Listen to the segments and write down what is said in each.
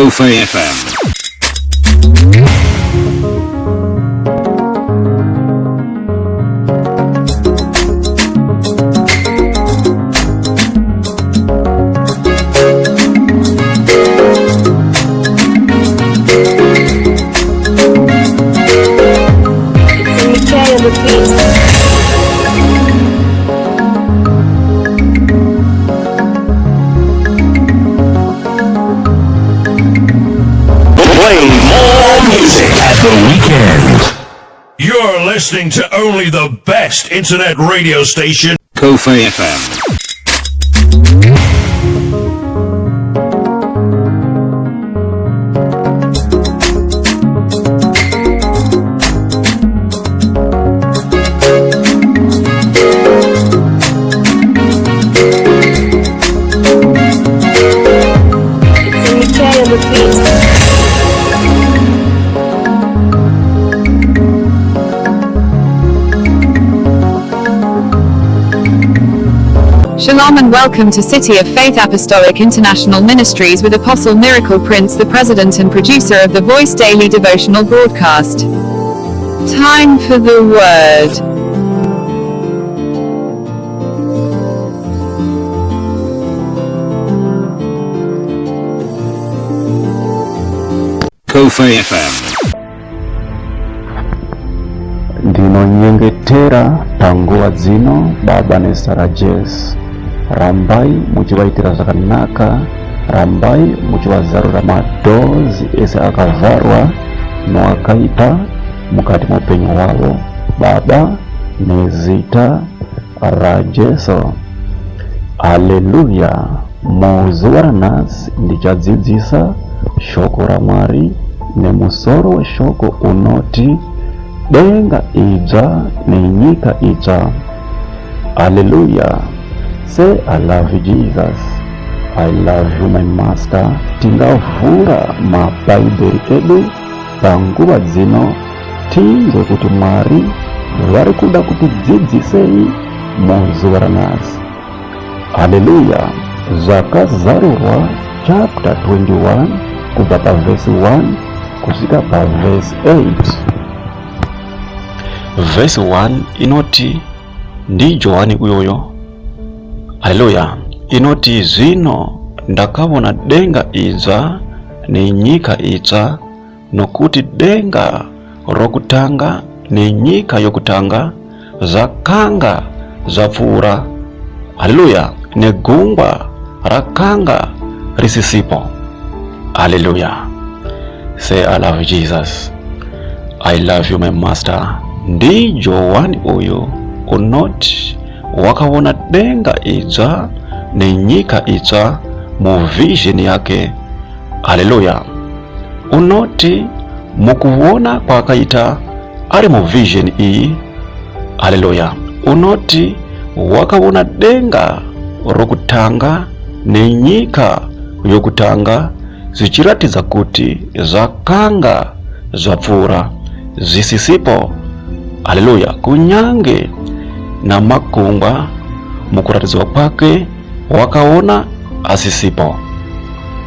Kofi FM. It's MK on the beat. Playing more music at the weekend. You're listening to only the best internet radio station. Kofi FM. It's MK on the beat. Shalom and welcome to City of Faith Apostolic International Ministries with Apostle Miracle Prince, the president and producer of the Voice Daily Devotional broadcast. Time for the Word. Kofi FM. Ndinonyengetera panguva dzino, Baba, nezita raJesu. Rambai muchivaitira zvakanaka, rambai muchivazarura madoors ese akavharwa noakaipa mukati meupenyu hwavo, Baba, nezita raJesu. Haleluya! Muzuva ranhasi ndichadzidzisa shoko raMwari nemusoro weshoko unoti denga idzva nenyika itsva. Haleluya! Say, "I love you, Jesus. I love you, my Master." Tingavhura mabhaibheri edu panguva dzino tinzwe kuti Mwari vari kuda kutidzidzisei muzuva ranhasi. Haleluya! Zvakazarurwa chapter 21, kubva pavhesi 1 kusvika pavhesi 8. Vhesi 1 inoti, ndiJohani uyoyo, haleluya, inoti, "Zvino ndakaona denga idzva nenyika itsva, nokuti denga rokutanga nenyika yokutanga zvakanga zvapfuura," haleluya, "negungwa rakanga risisipo." Haleluya! Say, "I love Jesus. I love you, my Master." NdiJohani uyu unoti wakaona denga idzva nenyika itsva muvision yake. Haleluya! Unoti mukuona kwaakaita ari muvision iyi, haleluya, unoti wakaona denga rokutanga nenyika yokutanga zvichiratidza kuti zvakanga zvapfuura, zvisisipo. Haleluya! Kunyange namakungwa mukuratidzwa kwake wakaona asisipo.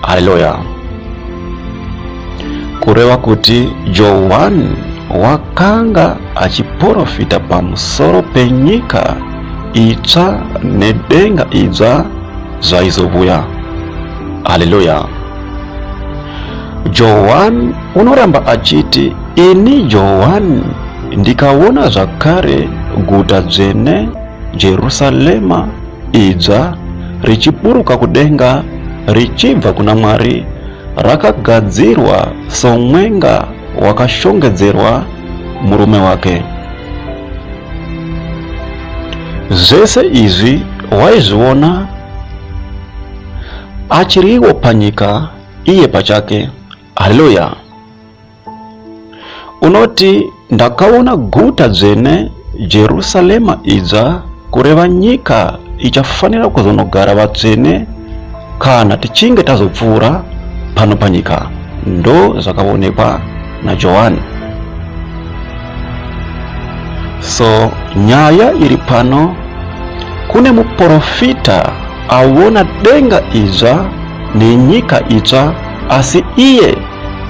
Haleluya! Kureva kuti Johani wakanga achiprofita pamusoro penyika itsva nedenga idzva zvaizovuya. Haleluya! Johani unoramba achiti, "Ini Johani ndikaona zvakare guta dzvene, Jerusarema idzva, richiburuka kudenga richibva kuna Mwari, rakagadzirwa somwenga wakashongedzerwa murume wake." Zvese izvi waizviona achiriwo panyika iye pachake. Haleluya! Unoti, "Ndakaona guta dzvene, Jerusarema idzva," kureva nyika ichafanira kuzonogara vatsvene kana tichinge tazopfuura pano panyika. Ndo zvakaonekwa naJohani. So nyaya iri pano, kune muprofita aona denga idzva nenyika itsva. Asi iye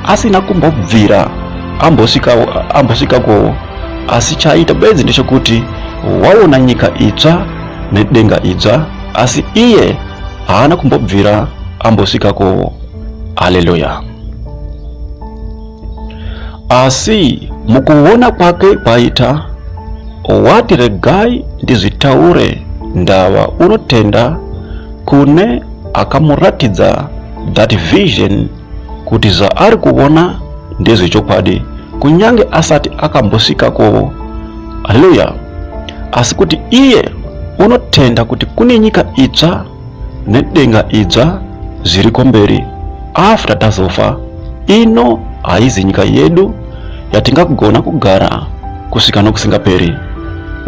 asina kumbobvira ambosvikako, asi chaaita bedzi ndechekuti waona nyika itsva nedenga idzva, asi iye haana kumbobvira ambosvikako. Haleluya! Asi mukuona kwake kwaita wati, regai ndizvitaure, ndava unotenda kune akamuratidza that vision kuti zvaari kuona ndezvechokwadi, kunyange asati akambosvikako. Haleluya! Asi kuti iye unotenda kuti kune nyika itsva nedenga idzva zviriko mberi after tazofa. Ino haizi nyika yedu yatingagona kugara kusvika nokusingaperi.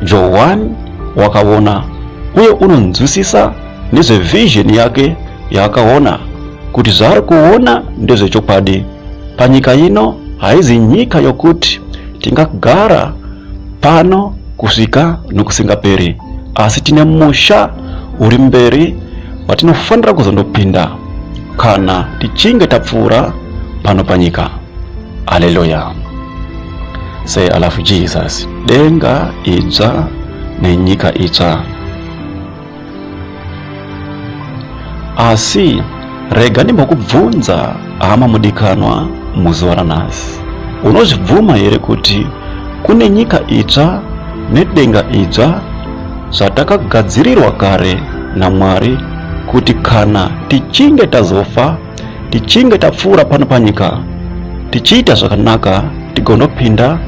Johani wakaona uye unonzwisisa nezvevision yake yaakaona kuti zvaari kuona ndezvechokwadi. Panyika ino haizi nyika yokuti tingagara pano kusvika nokusingaperi, asi tine musha uri mberi watinofanira kuzondopinda kana tichinge tapfuura pano panyika. Haleluya! Say I love Jesus. Denga idzva nenyika itsva. Asi rega ndimbokubvunza, hama mudikanwa, muzuva ranhasi, unozvibvuma here kuti kune nyika itsva nedenga idzva zvatakagadzirirwa kare naMwari, kuti kana tichinge tazofa, tichinge tapfuura pano panyika tichiita zvakanaka, tigonopinda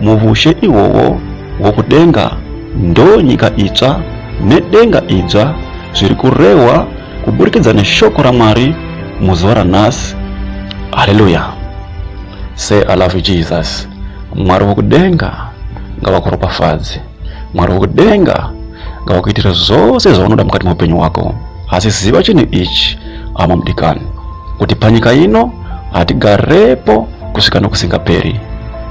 muvushe ihwohwo hwokudenga? Ndo nyika itsva nedenga idzva zviri kurehwa kuburikidza neshoko raMwari muzuva ranhasi. Haleluya! Say I love you, Jesus. Mwari wokudenga ngavakuropafadze. Mwari wokudenga ngavakuitire zvose zvaunoda mukati meupenyu hwako. Asi ziva chinhu ichi, hama mudikani, kuti panyika ino hatigarepo kusvika nokusingaperi.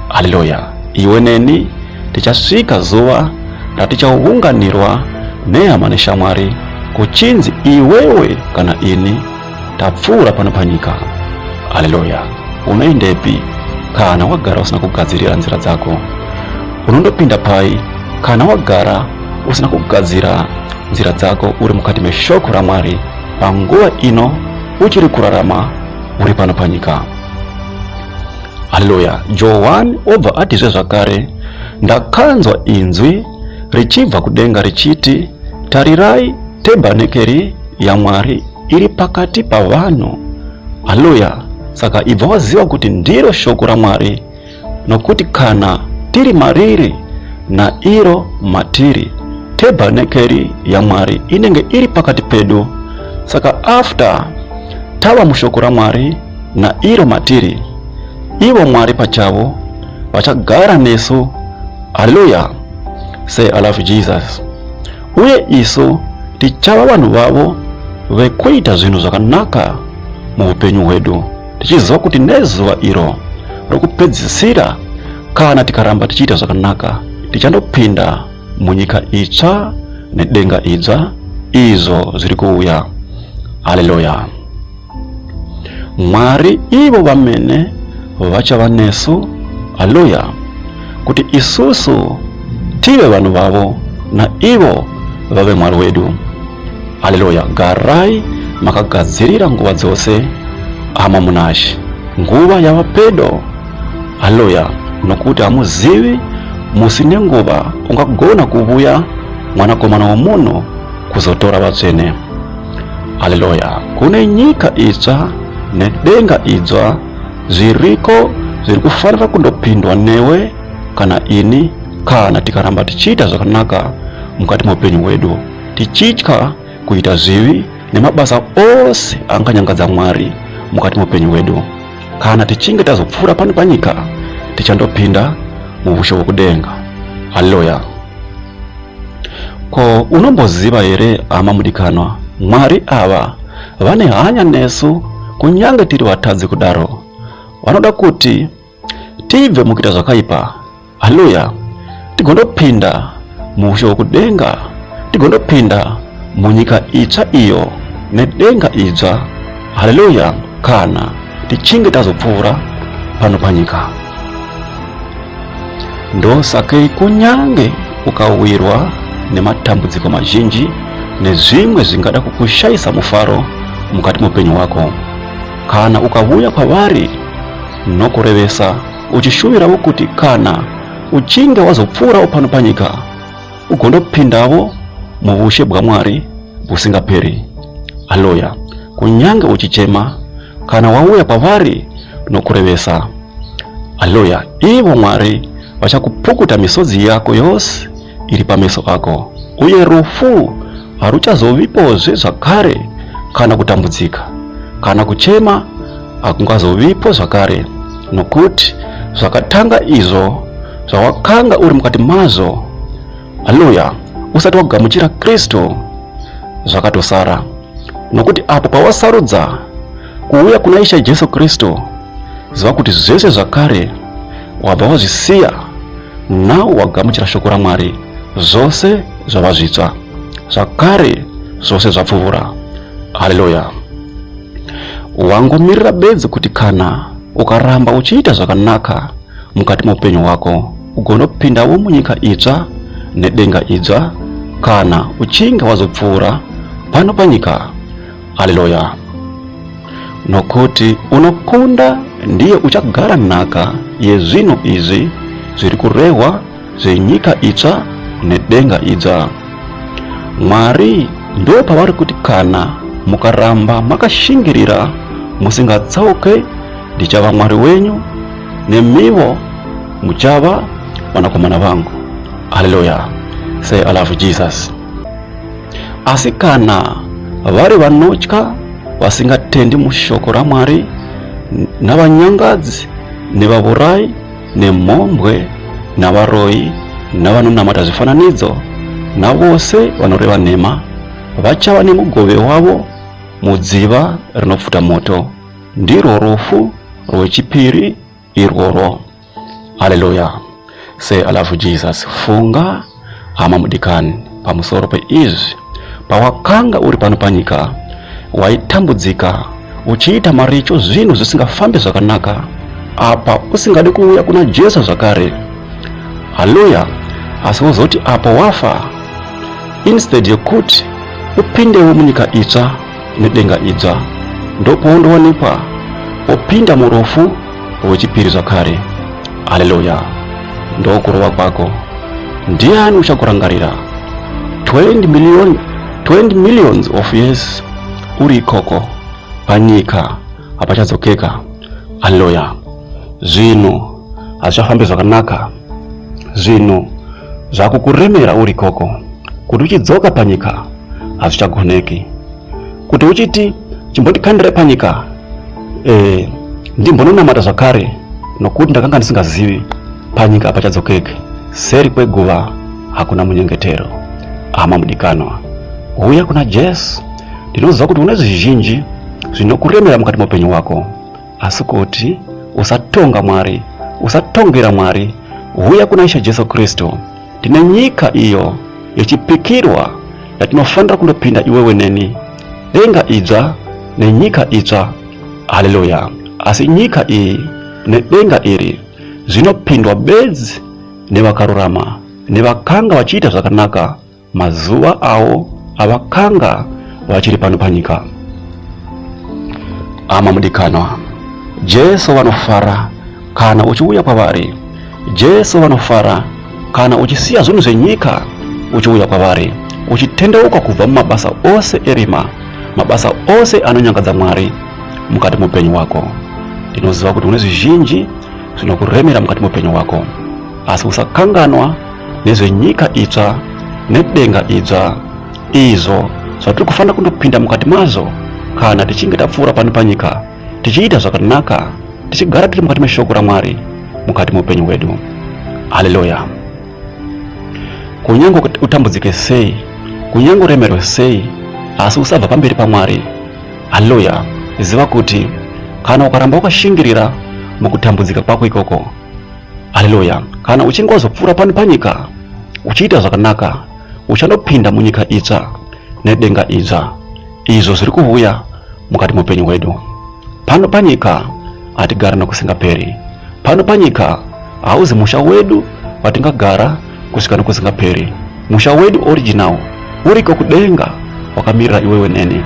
Haleluya! Iwe neni tichasvika zuva ratichaunganirwa nehama neshamwari kuchinzi iwewe kana ini tapfuura pano panyika. Haleluya! Unoendepi kana wagara usina kugadzirira nzira dzako? Unondopinda pai kana wagara usina kugadzira nzira dzako uri mukati meshoko raMwari panguva ino uchiri kurarama uri pano panyika? Haleluya! Johani obva atizve zvakare, ndakanzwa inzwi richibva kudenga richiti, tarirai, tebhanekeri yaMwari iri pakati pavanhu. Haleluya! Saka ibva waziva kuti ndiro shoko raMwari, nokuti kana tiri mariri nairo matiri, tebhanekeri yaMwari inenge iri pakati pedu. Saka after tava mushoko raMwari nairo matiri, ivo Mwari pachavo vachagara nesu. Haleluya! Say I love Jesus. Uye isu tichava vanhu vavo vekuita zvinhu zvakanaka muupenyu hwedu, tichiziva kuti nezuva iro rokupedzisira, kana tikaramba tichiita zvakanaka, tichandopinda munyika itsva nedenga idzva izvo zviri kuuya. Haleluya! Mwari ivo vamene vachava nesu. Haleluya! Kuti isusu tive vanhu vavo naivo vave Mwari wedu. Haleluya! Garai makagadzirira nguva dzose, hama munaShe. Nguva yava pedo. Haleluya! Nokuti hamuzivi musi nenguva ungagona kuvuya Mwanakomana womunhu kuzotora vatsvene. Haleluya! Kune nyika itsva nedenga idzva zviriko zviri kufanira kundopindwa newe kana ini, kana tikaramba tichiita zvakanaka mukati meupenyu hwedu, tichitya kuita zvivi nemabasa ose anganyangadza Mwari mukati meupenyu hwedu. Kana tichinge tazopfuura pano panyika, tichandopinda muvushe hwokudenga. Haleluya! Ko unomboziva here, hama mudikanwa, Mwari ava vane hanya nesu kunyange tiri vatadzi kudaro. Vanoda kuti tibve mukuita zvakaipa. Haleluya! Tigondopinda muushe hwokudenga, tigondopinda munyika itsva iyo nedenga idzva. Haleluya! Kana tichinge tazopfuura pano panyika. Ndosakei kunyange ukawirwa nematambudziko mazhinji nezvimwe zvingada kukushayisa mufaro mukati meupenyu hwako, kana ukauya kwavari nokurevesa uchishuvirawo kuti kana uchinge wazopfuurawo pano panyika ugondopindawo muvushe bwaMwari husingaperi. Haleluya! Kunyange uchichema kana wauya kwavari nokurevesa, haleluya, ivo Mwari vachakupukuta misodzi yako yose iri pameso ako, uye rufu haruchazovipozve zvakare, kana kutambudzika kana kuchema hakungazovipo zvakare, nokuti zvakatanga izvo zvawakanga uri mukati mazvo, haleluya, usati wagamuchira Kristu, zvakatosara. Nokuti apo pawasarudza kuuya kuna Ishe Jesu Kristu, ziva kuti zvese zvakare wabva wazvisiya, now wagamuchira shoko raMwari, zvose zvava zvitsva, zvakare zvose zvapfuvura. Haleluya! Wangomirira bedzi kuti kana ukaramba uchiita zvakanaka mukati meupenyu hwako, ugonopindawo munyika itsva nedenga idzva kana uchinge wazopfuura pano panyika. Haleluya! Nokuti unokunda ndiye uchagara nhaka yezvinhu izvi zviri kurehwa zvenyika itsva nedenga idzva. Mwari ndo pavari kuti kana mukaramba makashingirira musingatsauke, ndichava Mwari wenyu nemivo muchava vanakomana vangu. Haleluya! Say I love Jesus. Asi kana vari vanotya vasingatendi mushoko raMwari, navanyangadzi nevavurai nemhombwe navaroyi navanonamata zvifananidzo navose vanoreva nhema vachava nemugove wavo mudziva rinopfuta moto, ndirwo rufu rwechipiri irworwo. Haleluya! Say I love Jesus. Funga hama mudikani pamusoro peizvi. Pawakanga uri pano panyika waitambudzika uchiita maricho zvinhu zvisingafambi zvakanaka, apa usingadi kuuya kuna Jesu zvakare. Haleluya! Asi wozoti apo wafa, instead yekuti upindewo munyika itsva nedenga idzva, ndopoundowanikwa wopinda murufu rwechipiri zvakare. Haleluya! Ndokurova kwako. Ndiani uchakurangarira? 20 million, 20 millions of years uri ikoko panyika hapachadzokeka. Haleluya! Zvinhu hazvichafambi zvakanaka, zvinhu zvakukuremera uri ikoko, kuti uchidzoka panyika hazvichagoneki. Kuti uchiti chimbotikandirai panyika ndimbononamata zvakare nokuti ndakanga ndisingazivi, panyika hapachadzokeki. Seri kweguva hakuna munyengetero. Hama mudikanwa, huya kuna Jesu. Ndinoziva kuti une zvizhinji zvinokuremera mukati meupenyu hwako, asi kuti usatonga Mwari, usatongera Mwari. Huya kuna Ishe Jesu Kristu. Tine nyika iyo yechipikirwa yatinofanira kundopinda iwewe neni, denga idzva nenyika itsva. Haleluya! Asi nyika iyi nedenga iri zvinopindwa bedzi nevakarurama nevakanga vachiita zvakanaka mazuva awo avakanga vachiri pano panyika. Hama mudikanwa, Jesu vanofara kana uchiuya kwavari. Jesu vanofara kana uchisiya zvinhu zvenyika uchiuya kwavari, uchitendeuka kubva mumabasa ose erima, mabasa ose anonyangadza Mwari mukati meupenyu hwako. Ndinoziva kuti une zvizhinji zvinokuremera mukati meupenyu hwako, asi usakanganwa nezvenyika itsva nedenga idzva izvo zvatiri kufanira kundopinda mukati mazvo kana tichinge tapfuura pano panyika tichiita zvakanaka, tichigara tiri mukati meshoko raMwari mukati meupenyu hwedu. Haleluya! Kunyange utambudzike sei, kunyange uremerwe sei, asi usabva pamberi paMwari. Haleluya! Ziva kuti kana ukaramba wakashingirira mukutambudzika kwako ikoko, haleluya, kana uchinge wazopfuura pano panyika uchiita zvakanaka, uchanopinda munyika itsva nedenga idzva, izvo zviri kuuya mukati meupenyu hwedu pano panyika. hatigari nokusingaperi. Pano panyika hauzi musha wedu watingagara kusvika nokusingaperi. Musha wedu original uriko kudenga wakamirira iwewe neni,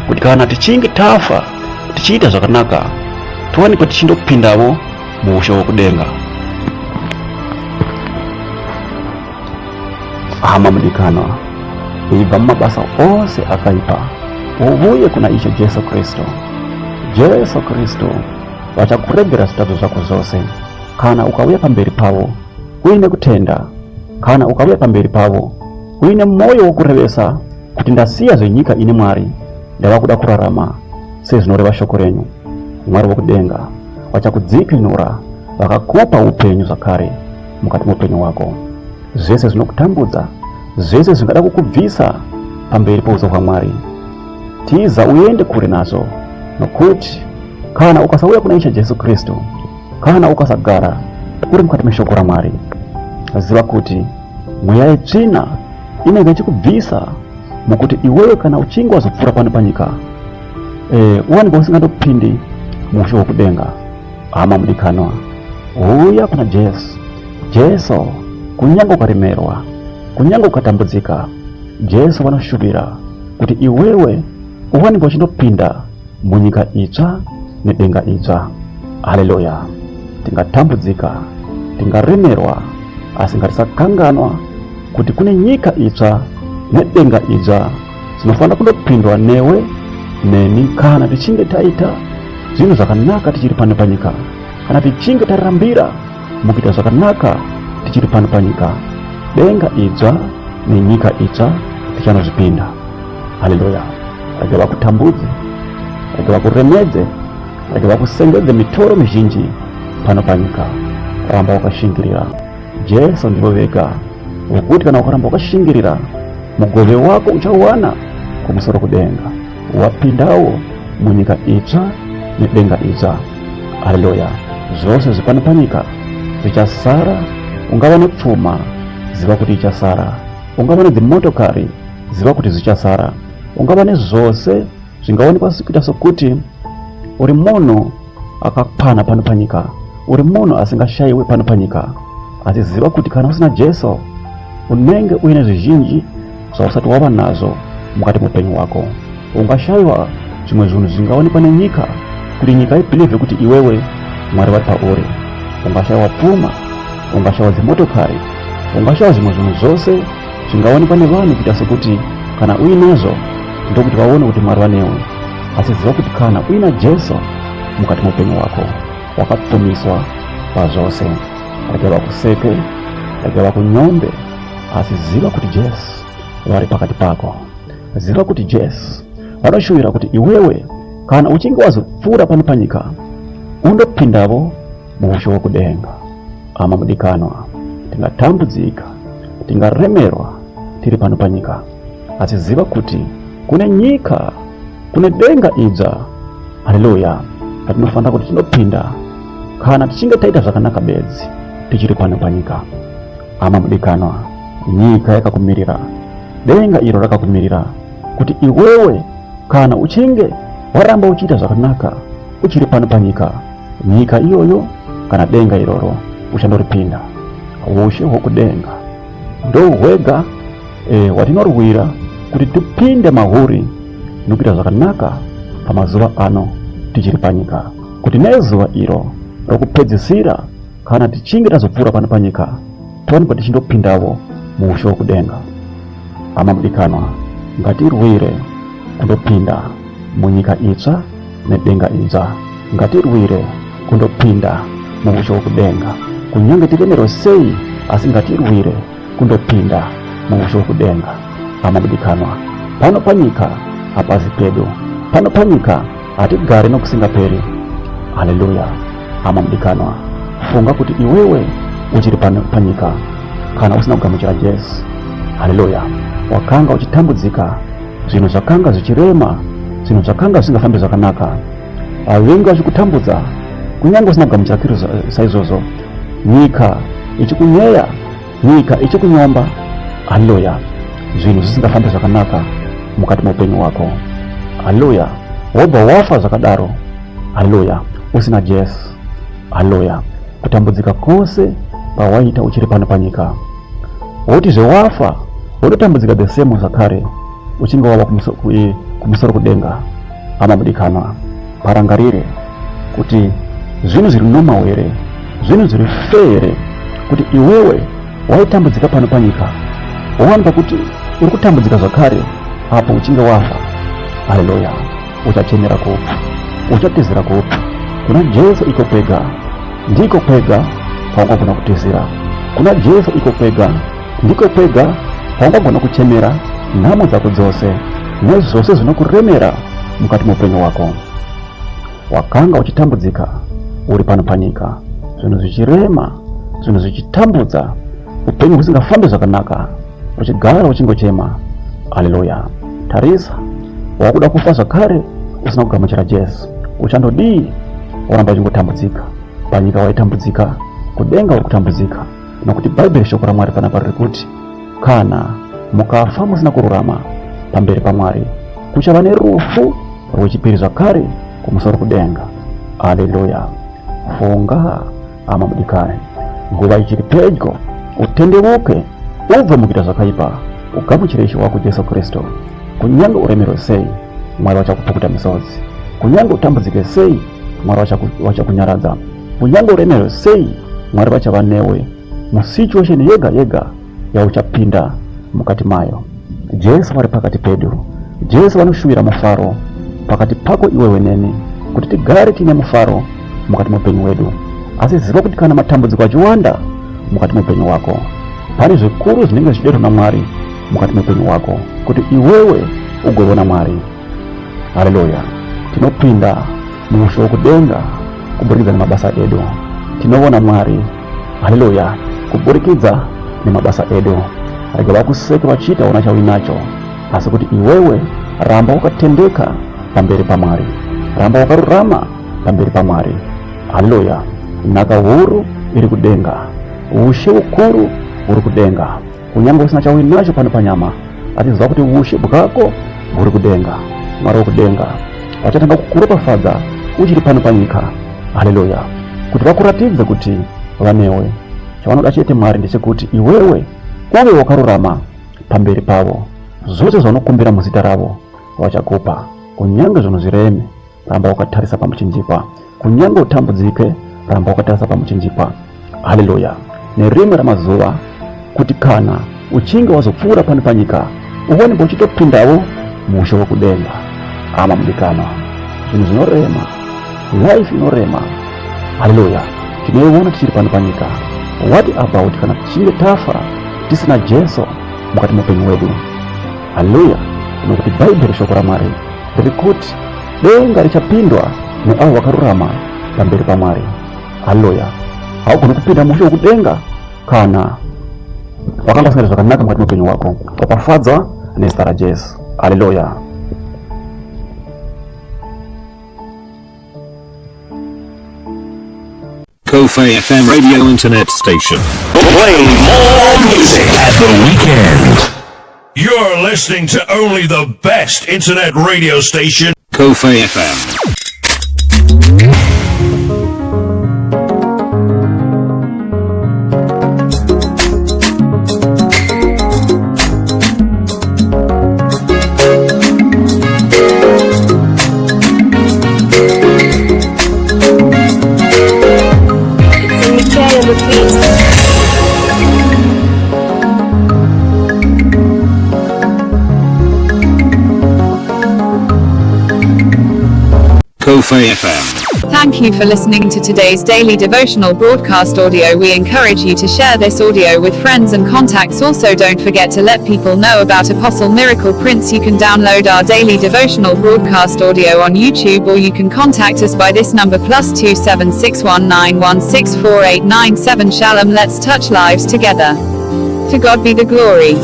kuti kana tichinge tafa tichiita zvakanaka towanikwa tichindopindavo muushe wokudenga. Hama mudikanwa, ibva mumabasa ose akaipa uvuye kuna Ishe Jesu Kristu. Jesu Kristu vachakuregera zvitadzo zvako zvose kana ukauya pamberi pavo uine kutenda, kana ukauya pamberi pavo uine mwoyo wokurevesa kuti ndasiya zvenyika ini Mwari, ndava kuda kurarama sezvinoreva shoko renyu. Mwari wokudenga vachakudzikinura vakakupa upenyu zvakare mukati meupenyu hwako. Zvese zvinokutambudza, zvese zvingada kukubvisa pamberi pouso hwaMwari, tiza uende kure nazvo, nokuti kana ukasauya kuna Ishe Jesu Kristu, kana ukasagara uri mukati meshoko raMwari, ziva kuti mweya yetsvina inenge ichikubvisa mukuti iwewe kana uchinge wazopfuura pano panyika uwanikwa usingandopindi muushe hwokudenga. Hama mudikanwa, huya kuna Jesu. Jesu, kunyange ukaremerwa, kunyange ukatambudzika, Jesu vanoshuvira kuti iwewe uwanikwe uchindopinda munyika itsva nedenga idzva. Haleluya! Tingatambudzika, tingaremerwa, asi ngatisakanganwa kuti kune nyika itsva nedenga idzva dzinofanira kundopindwa newe neni kana tichinge taita zvinhu zvakanaka tichiri pano panyika, kana tichinge tarambira mukuita zvakanaka tichiri pano panyika, denga idzva nenyika itsva tichanozvipinda. Haleluya! Rega vakutambudze, rega vakuremedze, rega vakusengedze mitoro mizhinji pano panyika. Ramba wakashingirira. Jesu ndivo vega vokuti kana ukaramba wakashingirira, mugove wako uchawana kumusoro kudenga, wapindawo munyika itsva nedenga idzva. Haleluya! Zvose zvepano panyika zvichasara. Ungava nepfuma, ziva kuti ichasara. Ungava nedzimotokari, ziva kuti zvichasara. Ungava nezvose zvingaonekwa kuita sokuti uri munhu akakwana pano panyika, uri munhu asingashayiwi pano panyika, asi ziva kuti kana usina Jesu unenge uine zvizhinji zvausati wava nazvo mukati muupenyu hwako. Ungashayiwa zvimwe zvinhu zvingaonekwa nenyika kuti nyika ibhilivhe kuti iwewe Mwari vari pauri. Ungashayiwa pfuma, ungashayiwa dzimotokari, ungashayiwa zvimwe zvinhu zvose zvingaonekwa nevanhu kuita sokuti kana uinazvo ndokuti vaone kuti Mwari vanewe. Asi ziva kuti kana uina Jesu mukati meupenyu hwako, wakapfumiswa pazvose. Rega vakuseke, rega vakunyombe, asi ziva kuti Jesu vari pakati pako. Ziva kuti Jesu vanoshuvira kuti iwewe kana uchinge wazopfuura pano panyika undopindavo muushe hwokudenga. Hama mudikanwa, tingatambudzika, tingaremerwa tiri pano panyika, asi ziva kuti kune nyika, kune denga idzva, haleluya, ratinofanira kuti tinopinda kana tichinge taita zvakanaka bedzi tichiri pano panyika. Hama mudikanwa, nyika yakakumirira, denga iro rakakumirira kuti iwewe kana uchinge waramba uchiita zvakanaka uchiri pano panyika, nyika iyoyo kana denga iroro uchandoripinda. Ushe hwokudenga ndohwega hwatinorwira kuti tipinde mahuri nokuita zvakanaka pamazuva ano tichiri panyika, kuti nezuva iro rokupedzisira kana tichinge tazopfuura pano panyika towanikwa tichindopindavo muushe hwokudenga. Hama mudikanwa, ngatirwire kundopinda munyika itsva nedenga idzva. Ngatirwire kundopinda muushe hwokudenga. Kunyange tiremerwe sei, asi ngatirwire kundopinda muushe hwokudenga. Hama mudikanwa, pano panyika hapazi pedu. Pano panyika hatigari nokusingaperi. Haleluya. Hama mudikanwa, funga kuti iwewe uchiri pano panyika kana usina kugamuchira Jesu. Haleluya. Wakanga uchitambudzika, zvinhu zvakanga zvichirema, zvinhu zvakanga zvisingafambi zvakanaka, vavengi vachikutambudza, kunyange usina kugamuchira Kristu saizvozvo, nyika ichikunyeya, nyika ichikunyomba. Haleluya. Zvinhu zvisingafambi zvakanaka mukati meupenyu hwako. Haleluya. Wobva wafa zvakadaro. Haleluya. Usina Jesu. Haleluya! Kutambudzika kwose pawaita uchiri pano panyika, wotizve wafa wototambudzika the same zvakare uchinge wava kumusoro kudenga. Hama mudikanwa, parangarire kuti zvinhu zviri normal here, zvinhu zviri fair here kuti iwewe waitambudzika pano panyika wowanikwa kuti uri kutambudzika zvakare apo uchinge wafa. Haleluya! Uchachemera kupi? Uchatizira kupi? Kuna Jesu iko kwega, ndiko kwega kwaungagona kutizira. Kuna Jesu iko kwega, ndiko kwega kwaungagona kuchemera nhamo dzako dzose nezvose zvinokuremera mukati meupenyu hwako. Wakanga uchitambudzika uri pano panyika, zvinhu zvichirema, zvinhu zvichitambudza, upenyu husingafambi zvakanaka, uchigara uchingochema. Haleluya! Tarisa, wakuda kufa zvakare usina kugamuchira Jesu. Uchandodii? Woramba uchingotambudzika. Panyika waitambudzika, kudenga uri kutambudzika, nokuti Bhaibheri, shoko raMwari panapa riri kuti kana mukafa musina kururama pamberi paMwari, kuchava nerufu rwechipiri zvakare kumusoro kudenga. Haleluya! Funga, hama mudikani, nguva ichiri pedyo, utendeuke ubve mukuita zvakaipa, ugamuchire Ishe wako Jesu Kristu. Kunyange uremerwe sei, Mwari vachakupukuta misodzi. Kunyange utambudzike sei, Mwari vachakunyaradza. Kunyange uremerwe sei, Mwari vachava newe musituation yega yega yauchapinda mukati mayo. Jesu vari pakati pedu. Jesu vanoshuvira mufaro pakati pako iwewe neni, kuti tigare tiine mufaro mukati meupenyu hwedu. Asi ziva kuti kana matambudziko achiwanda mukati meupenyu hwako, pane zvikuru zvinenge zvichiderwa naMwari mukati meupenyu hwako kuti iwewe ugovona Mwari. Haleluya! Tinopinda muushe wokudenga kuburikidza nemabasa edu. Tinovona Mwari. Haleluya! Kuburikidza nemabasa edu. Rega vakuseke vachiita ona chauinacho, asi kuti iwewe ramba wakatendeka pamberi paMwari, ramba wakarurama pamberi paMwari. Haleluya! Nhaka huru iri kudenga, ushe ukuru huri kudenga. Kunyange usina chauinacho pano panyama, asi ziva kuti ushe bwako huri kudenga. Mwari wokudenga vachatanga kukuropafadza uchiri pano panyika. Haleluya! Kuti vakuratidze kuti vanewe. Chavanoda chete Mwari ndechekuti iwewe uve wakarurama pamberi pavo. Zvose zvaunokumbira muzita ravo vachakupa, kunyange zvinhu zvireme. Ramba wakatarisa pamuchinjikwa, kunyange utambudzike, ramba wakatarisa pamuchinjikwa. Haleluya! Nerimwe ramazuva, kuti kana uchinge wazopfuura pano panyika, uwanike uchitopindawo muushe wekudenga. Hama mudikanwa, zvinhu zvinorema, life inorema. Haleluya! Tinoiona tichiri pano panyika. What about kana tichinge tafa tisina Jesu mukati meupenyu hwedu? Haleluya! Nokuti Bhaibheri, shoko raMwari, riri kuti denga richapindwa neavo vakarurama pamberi paMwari. Haleluya! Haugoni kupinda mushe wekudenga kana wakanga usingaiti zvakanaka mukati meupenyu hwako. Ropafadzwa nezita raJesu. Haleluya! Kofe FM Radio Internet Station. Playing more music at the weekend. You're listening to only the best internet radio station. Kofe FM. It's MK on the beat. Kofe FM. Thank you for listening to today's daily devotional broadcast audio. We encourage you to share this audio with friends and contacts. Also, don't forget to let people know about Apostle Miracle Prince. You can download our daily devotional broadcast audio on YouTube, or you can contact us by this number +27 619164897. Shalom. Let's touch lives together. To God be the glory.